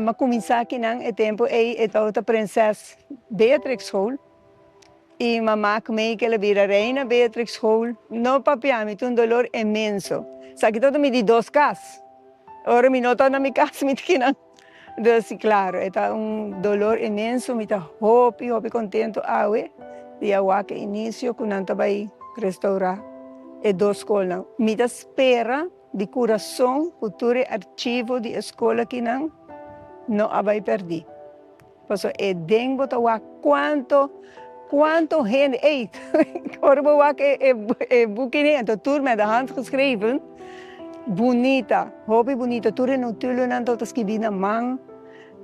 Mi a cuminsa akinan e tempo ey e tabata Prinses Beatrix School y mi a mak mey cu el a bira Reina Beatrix School. No papia mi ta un dolor inmenso. Esaki tabata mi di dos cas. Ora mi no ta na mi cas mi ta kinan. Dus claro e ta un dolor inmenso. Mi ta hopi hopi contento awe di a wak e inicio cu nan ta bay restaura e dos scolnan. Mi ta spera di kurason ku tur e archivo di e skol akinan no a bai pèrdí. Pasobra e den bo ta wak kuantu, kuantu hende, ey, ora bo wak e e e bukinan anto tur met de hand geschreven, bunita, hopi bunita, tur e notulonan tabata skibí na man.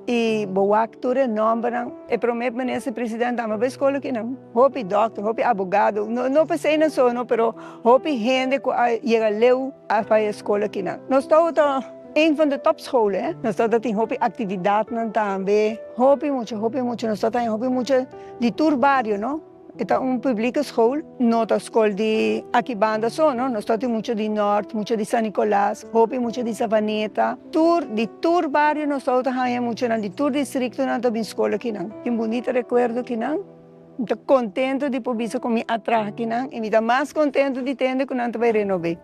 I bo wak tur e nòmbernan. E promé minister president tambe bai skol akinan. Hopi dòkter, hopi abogado, no no p'esei nan so no, pero hopi hende ku a yega leu a bai e skol akinan. Nos tabata een van de topscholen hè. Nos tabata tin hopi aktividatnan tambe. Hopi mucha, hopi mucha, nos tabata haña hopi mucha di tur bario no. E ta un publike school, no ta skol di aki banda so no, nos ta tin mucha di Nort, mucha di San Nicolas, hopi mucha di Savaneta, tur di tur bario nos ta haña muchanan di tur districtonan ta bin skol akinan. Tin bunita recuerdo akinan, mi ta contento di por bisa cu mi a traha akinan y mi ta mas contento di tende cu nan ta bay renove.